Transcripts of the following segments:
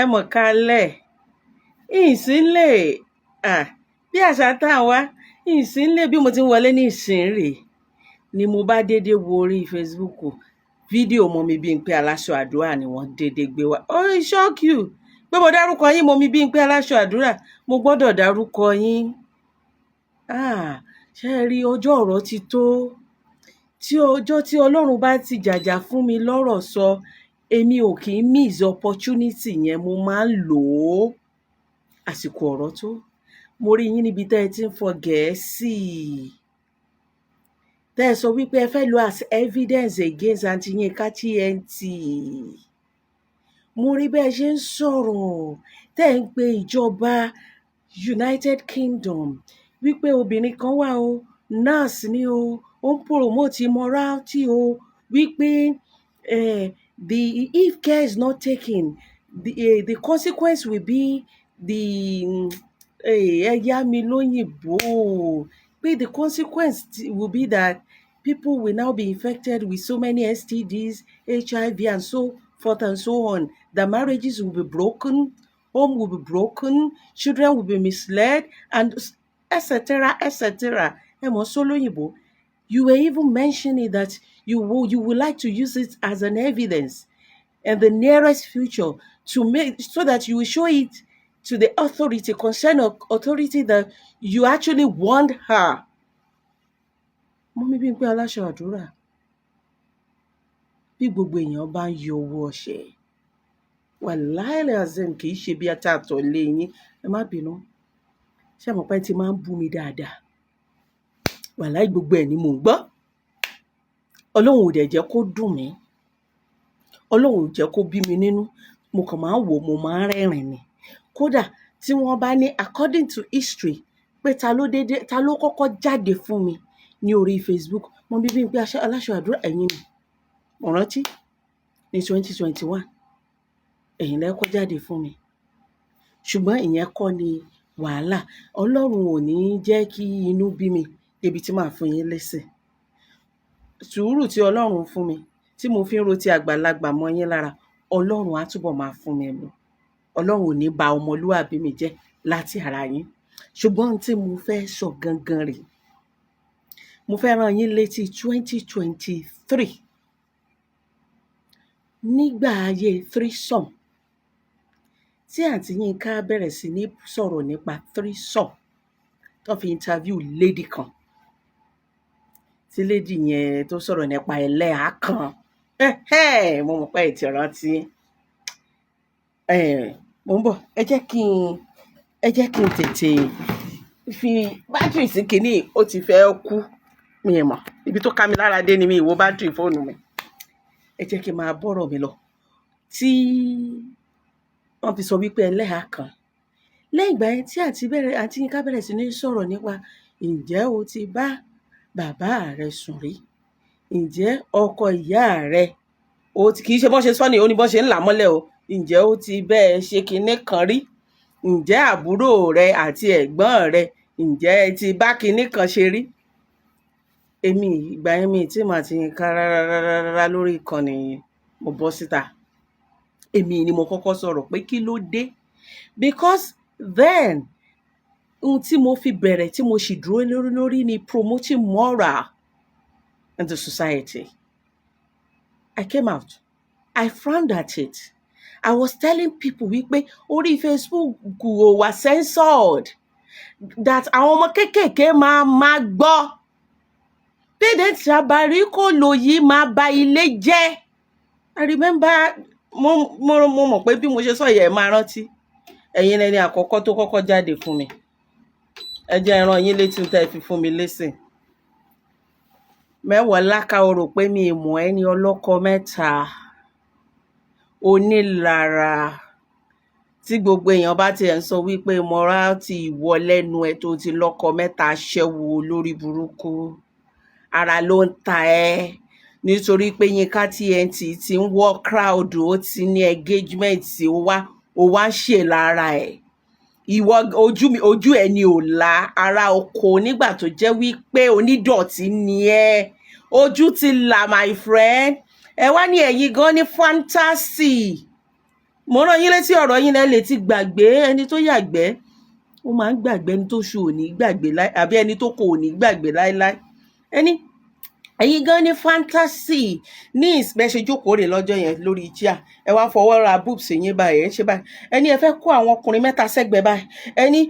Ẹ mọ̀ kálẹ̀ ìsínlẹ̀ bí àṣà tá a wá ìsínlẹ̀. Bí mo ti ń wọlé ní ìsìn rèé ni mo bá déédéé wo orí Facebook, fídíò Mummy Bímpé Aláṣọ Àdúrà ni wọ́n déédéé gbé wá. Ó shock you pé mo dárúkọ yín, Mummy Bímpé Aláṣọ Àdúrà. Mo gbọ́dọ̀ dárúkọ yín. Ṣé ẹ rí, ọjọ́ ọ̀rọ̀ ti tó, tí ọjọ́ tí Ọlọ́run bá ti jàjà fún mi lọ́rọ̀ sọ, èmi ò kì í miss opportunity yẹn, mo máa ń lò ó. Àsìkò ọ̀rọ̀ tó, mo rí yín níbi tẹ́ ẹ ti ń fọ Gẹ̀ẹ́sì, tẹ́ ẹ sọ wípé ẹ fẹ́ lo as evidence against Aunty Yinka TNT. Mo rí bẹ́ẹ̀ ṣe ń sọ̀rọ̀, tẹ́ ẹ ń pe ìjọba United Kingdom wípé obìnrin kan wà o, nurse ni o, ó ń promote immorality o, wípé the if care is not taken, the consequence will be the, ẹ yá mi lóyìnbó, pé the consequence will be that people will now be infected with so many STDs, HIV and so forth and so on, that marriages will be broken, home will be broken, children will be misled and etc., etc. Ẹ mọ̀ sólóyìnbó. You were even mentioning that you would like to use it as an evidence in the nearest future to make so that you will show it to the authority, concerned authority, that you actually warned her. Mummy Bímpé Aláṣọ Àdúrà, bí gbogbo èèyàn bá ń yọ owó ọṣẹ, wàláì azim, kì í ṣe bí atàtọ̀ lé yín. Ẹ má bínú, ṣé àmọ́ pé tí máa ń bú mi dáadáa? Wàláì, gbogbo ẹ̀ ni mò ń gbọ́. Ọlọ́run ò dẹ̀ jẹ́ kó dùn mí, Ọlọ́run ò jẹ́ kó bí mi nínú. Mo kàn máa ń wò, mo máa ń rẹ́rìn ni. Kódà tí wọ́n bá ní according to history pé ta ló dédé, ta ló kọ́kọ́ jáde fún mi ní orí Facebook, Mummy Bímpé Aláṣọ Àdúrà, ẹ̀yin ni. Mo rántí ní 2021, ẹ̀yin lẹ kọ́kọ́ jáde fún mi. Ṣùgbọ́n ìyẹn kọ́ ni wàhálà. Ọlọ́run ò ní jẹ́ kí inú bí mi débi tí màá fún yín lésì. Sùúrù tí Ọlọ́run fún mi, tí mo fi ń ro ti àgbàlagbà mọ́ yín lára, Ọlọ́run á túbọ̀ máa fún mi lò. Ọlọ́run ò ní ba ọmọlúwàbí mi jẹ́ láti ara yín. Ṣùgbọ́n ohun tí mo fẹ́ sọ gangan rèé, mo fẹ́ rán yín létí 2023, nígbà ayé threesome, tí Àǹtí Yínká bẹ̀rẹ̀ sí ní sọ̀rọ̀ nípa threesome, tó fi interview lady kan, tí lady yẹn tó sọ̀rọ̀ nípa ẹlẹ́hàá kan. Mo mọ̀ pé ẹ ti rántí. Mo ń bọ̀, ẹ jẹ́ kí n tètè fi bátìrì sí kinní, ó ti fẹ́ kú. Mi ò mọ̀ ibi tó ká mi lára dé ni mi ì wo bátìrì fóònù mi. Ẹ jẹ́ kí n máa bọ́rọ̀ mi lọ. Tí wọ́n fi sọ wípé ẹlẹ́hàá kan, lẹ́yìn ìgbà yẹn tí àǹtí Yínká bẹ̀rẹ̀ sí ní sọ̀rọ̀ nípa ǹjẹ́ o ti bá bàbá rẹ sùn rí, ǹjẹ́ ọkọ ìyá rẹ o ti, kì í ṣe bọ́n ṣe sọ ni, ó ní bọ́n ṣe ń là á mọ́lẹ̀ o, ǹjẹ́ ó ti bẹ́ẹ̀ ṣe kinní kan rí, ǹjẹ́ àbúrò rẹ àti ẹ̀gbọ́n rẹ, ǹjẹ́ ẹ ti bá kinní kan ṣe rí? Èmi ìgbà yẹn, mi ì tí mà àǹtí Yínká rárá rárá rárá lórí ìkànnì yìí. Mo bọ́ síta, èmi ni mo kọ́kọ́ sọ̀rọ̀ pé kí ló dé? Because then, ohun tí mo fi bẹ̀rẹ̀, tí mo sì dúró lórí ni promoting moral in the society. I came out, I frowned at it. I was telling people wípé orí Facebook ò wà censored, that àwọn ọmọ kéékèèké máa máa gbọ́ dédé tàbáríkòlò yìí máa ba ilé jẹ́. I remember, mo mọ̀ pé bí mo ṣe sọ yẹn, máa rántí. Ẹ̀yin lẹni àkọ́kọ́ tó kọ́kọ́ jáde fún mi. Ẹ jẹ́ n rán yín létí tẹ́ ẹ fi fún mi lésì. Mẹ́wàá láká, o rò pé mi ì mọ̀ ẹ́ ní ọlọ́kọ mẹ́ta onílara, tí gbogbo èèyàn bá tiẹ̀ ń sọ wípé morality, ìwọ lẹ́nu ẹ tó ti lọ́kọ mẹ́ta, aṣẹ́wó olórí burúkú, ara ló ń ta ẹ́, nítorí pé Yínká TNT ti ń wọ́ crowd, ó ti ní engagement, ó wá ń ṣe lára ẹ̀. Ìwọ, ojú mi, ojú ẹ ni ò la ara oko nígbà tó jẹ́ wípé onídọ̀tí ni ẹ́. Ojú ti là, my friend. Ẹ wá ní ẹ̀yin gan ní fantasy. Mo rán yín létí ọ̀rọ̀ yín, lẹ́ lè ti gbàgbé. Ẹni tó yàgbẹ́, ó máa ń gbàgbé. Ẹni tó ṣu ò ní gbàgbé láí, àbí ẹni tó kò ní gbàgbé láéláé. Ẹni ẹ̀yin gan ní fantasy ní ìbẹ́ ṣe jókòó rè lọ́jọ́ yẹn lórí chair, ẹ wá fọwọ́ ra boobs yín báyìí, ẹ ń ṣe báyìí. Ẹni ẹ fẹ́ kó àwọn ọkùnrin mẹ́ta sẹ́gbẹ̀ẹ́ báyìí. Ẹni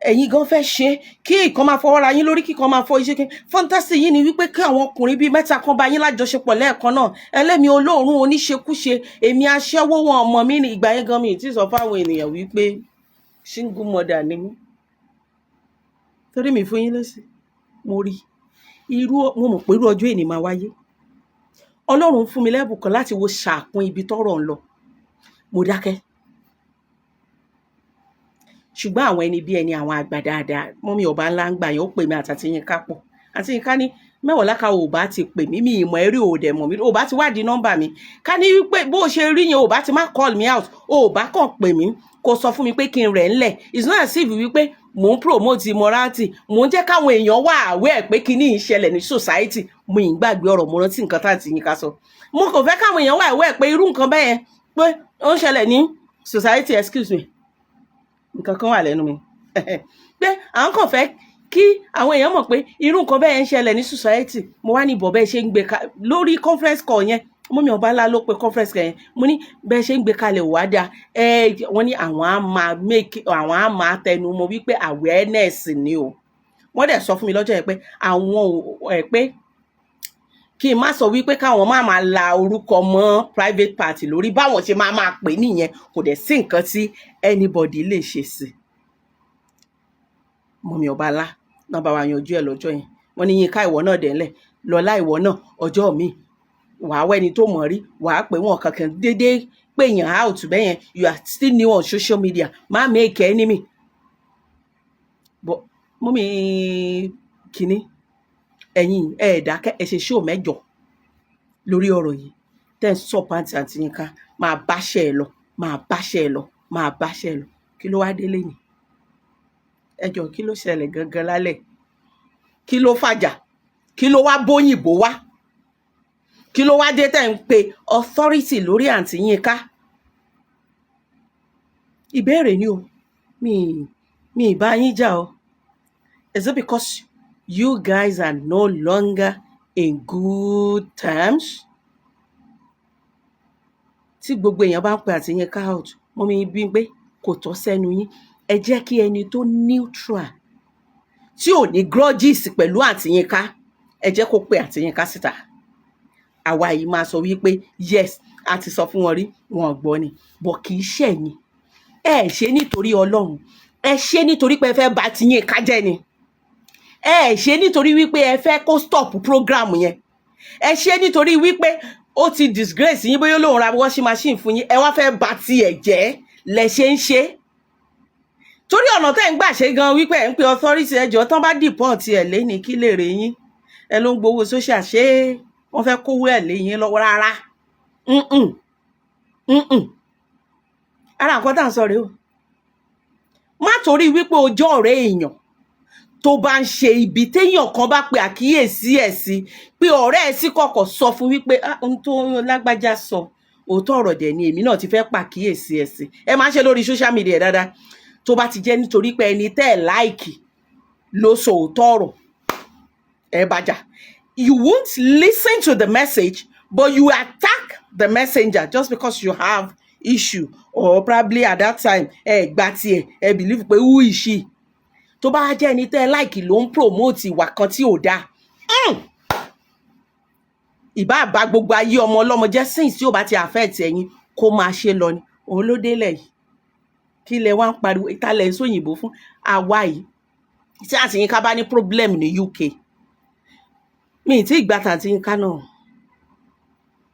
ẹ̀yin gan fẹ́ ṣe kí ìkan máa fọwọ́ ra yín lórí, kíkan máa fọ iṣẹ́. Kí fantasy yín ni wípé kí àwọn ọkùnrin bíi mẹ́ta kan bá yín lájọṣepọ̀ lẹ́ẹ̀kan náà. Ẹlẹ́mi olóòórùn oníṣekúṣe, èmi aṣẹ́wó, wọn ọmọ mi ní ìgbà yẹn gan mi ì tí sọ fáwọn ènìyàn wípé single mother ni mí, torí mi fún yín lésì. Mo rí irú, mo mọ̀ pé irú ọjọ́ èní máa wáyé. Ọlọ́run fún mi lẹ́bùn kan láti wo ṣàkún ibi tọ́rọ̀ ń lọ. Mo dákẹ́, ṣùgbọ́n àwọn ẹni bí ẹni, àwọn àgbà dáadáa, mummy ọba ńlá ń gbà yẹn, ó pè mí àti Yínká pọ̀. Àti Yínká ní mẹ́wàá ò bá ti pè mí, mi ìmọ̀ ẹ̀rí ò dẹ̀ mọ̀ mí, ò bá ti wádìí nọ́mbà mi, ká ní wípé bó ṣe rí yẹn, ò bá ti má call me out, ò bá kàn pè mí kó sọ fún mi pé kí n rẹ̀ ńlẹ̀. It's not as if wípé mò ń promote immorality, mò ń jẹ́ káwọn èèyàn wà aware pé kíní ìṣẹ̀lẹ̀ ní society. Mo ì ń gbàgbé ọ̀rọ̀, mo rántí nǹkan tá àti Yínká sọ. Mo kò fẹ́ káwọn èèyàn wà aware pé irú nǹkan bẹ́yẹn pé ó ń ṣẹlẹ̀ ní society. Excuse me, nǹkan kan wà lẹ́nu mi pé àwọn kàn fẹ́ kí àwọn èèyàn mọ̀ pé irú nǹkan bẹ́ẹ̀ ń ṣẹlẹ̀ ní society. Mo wá ní ìbọ̀ bẹ́ẹ̀ ṣe ń gbé lórí conference call yẹn, mummy ọba ńlá ló pe conference call yẹn. Mo ní bẹ́ẹ̀ ṣe ń gbé kalẹ̀ wá dáa. Ẹ wọ́n ní àwọn á máa make, àwọn á máa tẹnu mọ́ wípé awareness ni o. Wọ́n dẹ̀ sọ fún mi lọ́jọ́ yẹn pé àwọn ẹ̀ pé kí n má sọ wípé káwọn má máa la orúkọ mọ́ private party lórí, báwọn ṣe máa máa pè nìyẹn. Kò dẹ̀ sí nǹkan tí anybody lè ṣe sí. Mummy ọba ńlá náà bá wa yanjú ẹ̀ lọ́jọ́ yẹn. Wọ́n ní Yínká, ìwọ náà dẹ̀ ńlẹ̀ lọ́lá, ìwọ náà ọjọ́ mi wàá wẹ́ni tó mọ̀ rí, wàá pè wọ́n kankan déédéé pé èèyàn out bẹ́yẹn. You are still new on social media, má make enemy. But mummy kínní, ẹ̀yin ẹ̀ dákẹ́, ẹ ṣe show 8 lórí ọ̀rọ̀ yìí tẹ́ ń support àǹtí Yínká. Máa báṣẹ́ ẹ lọ, máa báṣẹ́ ẹ lọ, máa báṣẹ́ ẹ lọ. Kí ló wá délé ni? Ẹ jọ̀ọ́, kí ló ṣẹlẹ̀ gangan lálẹ́? Kí ló fàjà? Kí ló wá bóyìnbó wá? Kí ló wá dé tẹ́ ń pe authority lórí àǹtí Yínká? Ìbéèrè ni o. Mi ì bá yín jà o. Is it because you guys are no longer in good terms? Tí gbogbo èèyàn bá ń pe àǹtí Yínká out, mummy bí pé kò tọ́ sẹ́nu yín. Ẹ jẹ́ kí ẹni tó neutral, tí ò ní grudges pẹ̀lú àǹtí Yínká, ẹ jẹ́ kó pe àǹtí Yínká síta. Àwa yìí máa sọ wípé yes, a ti sọ fún wọn rí, wọn ò gbọ́ ni. Bọ̀ kì í ṣẹ̀yìn ẹ ṣe nítorí Ọlọ́run, ẹ ṣe nítorí pé ẹ fẹ́ bà ti Yínká jẹ́ ni. Ẹ ṣe nítorí wípé ẹ fẹ́ kó stop program yẹn. Ẹ ṣe nítorí wípé ó ti disgrace yín, bóyá lóun ra washing machine fún yín, ẹ wá fẹ́ bà tiẹ̀ jẹ́ lẹ ṣe ń ṣe. Torí ọ̀nà tẹ́ ń gbà ṣe gan wípé ẹ̀ ń pe authority, ẹjọ́ tán bá deport ẹ̀ lẹ́ni, kí lè rè yín? Ẹ ló ń gbowó social, ṣé wọ́n fẹ́ kówó ẹ̀ lé yín lọ́wọ́? Rárá. Ara nǹkan tá à ń sọ rèé o. Má torí wípé o jẹ́ ọ̀rẹ́ èèyàn tó bá ń ṣe ibi, téèyàn kan bá pe àkíyèsí ẹ̀ sí, pé ọ̀rẹ́ ẹ̀ sí kọ̀kọ̀, sọ fún wípé, "Ah, ohun tó lágbájá sọ, òótọ́ ọ̀rọ̀ dẹ̀ ni, èmi náà ti fẹ́ pàkíyèsí ẹ̀ sí." Ẹ máa ń ṣe lórí social media dáadáa. Tó bá ti jẹ́ nítorí pé ẹni tẹ́ ẹ̀ like ló sọ òótọ́ ọ̀rọ̀, ẹ bàjá. You won't listen to the message, but you attack the messenger just because you have issue, or probably at that time ẹ gbà tiẹ̀, ẹ believe pé who is she. Tó bá jẹ́ ẹni tẹ́ ẹ like ló ń promote ìwà kan tí ò dáa, ìbá bá gbogbo ayé ọmọ ọlọ́mọ jẹ́, since tí ò bá ti affect ẹ̀yin, kó máa ṣe lọ ni. Òun ló délẹ̀ yìí. Kí lẹ wá ń pariwo ìtàlẹ̀ ń sóyìnbó fún àwa yìí? Tí àǹtí Yínká bá ní problem ní UK, mi ì tí ì gbà tàǹtí Yínká náà,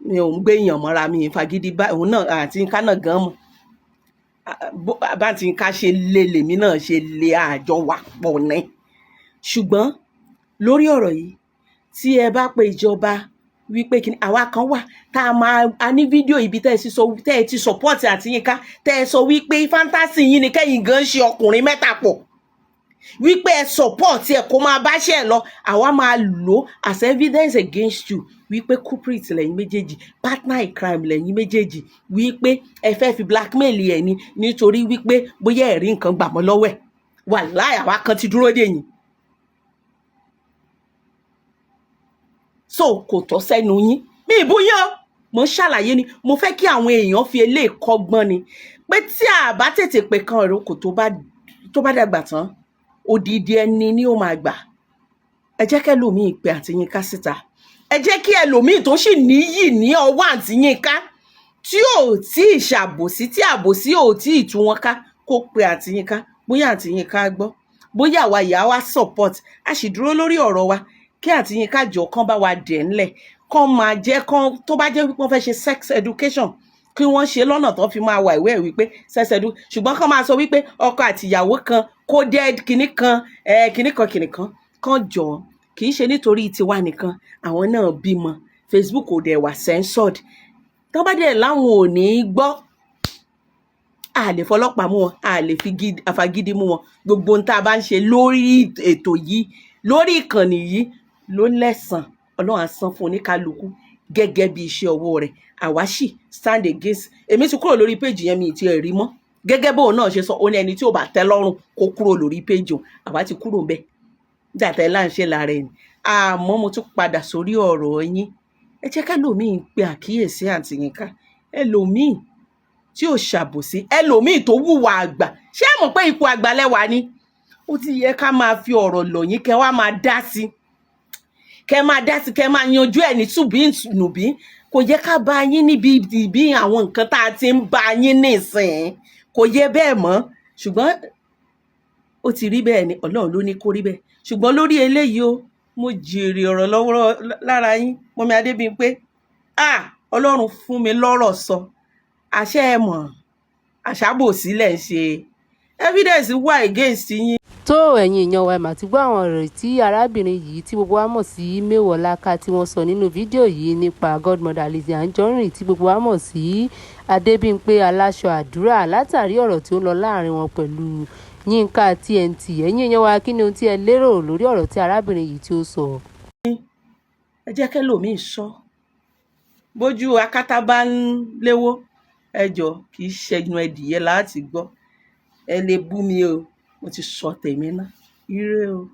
mi ò ń gbé èèyàn mọ́ra, mi ì fagídí bá òun náà. Àǹtí Yínká náà gan mọ̀ bá àǹtí Yínká ṣe lé lèmi náà ṣe lé, àjọ wà pọ̀ ní. Ṣùgbọ́n lórí ọ̀rọ̀ yìí, tí ẹ bá pe ìjọba wípé kí ni, àwa kan wà tá a máa a ní fídíò ibi tẹ́ ẹ ti sọ, tẹ́ ẹ ti support àǹtí Yínká, tẹ́ ẹ sọ wípé fantasy yín ni kẹ́yìn gan ṣe ọkùnrin mẹ́ta pọ̀. Wípé ẹ support ẹ kó máa báṣẹ́ ẹ lọ, àwa máa lò ó as evidence against you wípé culprit lẹ́yìn méjèèjì, partner in crime lẹ́yìn méjèèjì, wípé ẹ fẹ́ fi blackmail ẹ̀ ni, nítorí wípé bóyá ẹ rí nǹkan gbà mọ́ lọ́wọ́ ẹ̀. Wàláì, àwa kan ti dúró dè yín. So kò tọ́ sẹ́nu yín. Mi ì bú yín o, mo ń ṣàlàyé ni. Mo fẹ́ kí àwọn èèyàn fi eléyìí kọ́gbọ́n ni, pé tí a bá tètè pè kan ìrókò, tó bá dàgbà tán, odidi ẹni ni ó máa gbà. Ẹ jẹ́ kẹ́lòmíì pe àǹtí Yínká síta. Ẹ jẹ́ kí ẹlòmíì tó sì níyì ní ọwọ́ àǹtí Yínká, tí ò tí ì ṣàbòsí, tí àbòsí ò tí ì tú wọn ká, kó pe àǹtí Yínká. Bóyá àǹtí Yínká gbọ́, bóyá àwa ìyá wa support, a sì dúró lórí ọ̀rọ̀ wa, kí àǹtí Yínká jọ kán bá wa dẹ̀ ńlẹ̀, kán máa jẹ́ kán tó bá jẹ́ wípé wọ́n fẹ́ ṣe sex education, kí wọ́n ṣe lọ́nà tó fi máa wà ìwé ẹ̀ wípé sex edu. Ṣùgbọ́n kán máa sọ wípé ọkọ àtìyàwó kan coded kinní kan, kinní kan kinní kan kán jọ. Kì í ṣe nítorí tiwa nìkan, àwọn náà bímọ. Facebook ò dẹ̀ wà censored. Tán bá dẹ̀ láwọn ò ní í gbọ́, a lè fọlọ́pàá mú wọn, a lè fi àfagídí mú wọn. Gbogbo ohun tá a bá ń ṣe lórí ètò yìí, lórí ìkànnì yìí, ló lẹ́san. Ọlọ́run á san fún oníkálukú gẹ́gẹ́ bí iṣẹ́ ọwọ́ rẹ̀. Àwa sì stand against. Èmi ti kúrò lórí péjì yẹn, mi ì tiẹ̀ rí mọ́. Gẹ́gẹ́ bóun náà ṣe sọ, ó ní ẹni tí ò bá tẹ́ lọ́rùn kó kúrò lórí péjì òun. Àwa ti kúrò ńbẹ̀ nígbà tẹ́ là ń ṣe lára ẹni. Àmọ́ mo tún padà sórí ọ̀rọ̀ yín. Ẹ jẹ́ kẹ́lòmíì pe àkíyèsí àǹtí Yínká, ẹlòmíì tí ò ṣàbòsí, ẹlòmíì tó wùwà àgbà. Ṣé ẹ mọ̀ pé ipò àgbà lẹ́wà ni? Ó ti yẹ ká máa fi ọ̀rọ̀ lọ̀ yín, kẹ́ wá máa dá sí, kẹ́ máa dá sí, kẹ́ máa yanjú ẹ̀ ní tùbí nùbí. Kò yẹ ká bá yín níbi ìbí àwọn nǹkan tá a ti ń bá yín nísìn, kò yẹ bẹ́ẹ̀ mọ́. Ṣùgbọ́n ó ti rí bẹ́ẹ̀ ni, Ọlọ́run ló ní kó rí bẹ́ẹ̀. Ṣùgbọ́n lórí eléyìí o, mo jèrè ọ̀rọ̀ lọ́wọ́ lára yín, mummy Adébímpé. Ah, Ọlọ́run fún mi lọ́rọ̀ sọ. Àṣẹ ẹ mọ̀ àṣàbòsí lẹ̀ ń ṣe, evidence wà against yín. Tó ẹ̀yin èèyàn wa, ẹ̀ mà ti gbọ́ àwọn ọ̀rọ̀ tí arábìnrin yìí tí gbogbo wa mọ̀ sí Mewolaka tí wọ́n sọ nínú fídíò yìí nípa Godmother Lizzy Anjorin tí gbogbo wa mọ̀ sí Adébímpé Aláṣọ Àdúrà, látàrí ọ̀rọ̀ tí ó ń lọ láàrin wọn pẹ̀lú Yínká TNT. Ẹ̀yin èèyàn wa, kí ni ohun tí ẹ lérò lórí ọ̀rọ̀ tí arábìnrin yìí tí ó sọ? Ẹ jẹ́ kẹ́lòmíì sọ. Bójú akátá bá ń léwó, ẹ jọ, kì í ṣẹnu ẹdìyẹ láti gbọ́. Ẹ lè bú mi o, mo ti sọ tèmi ná. Ire o.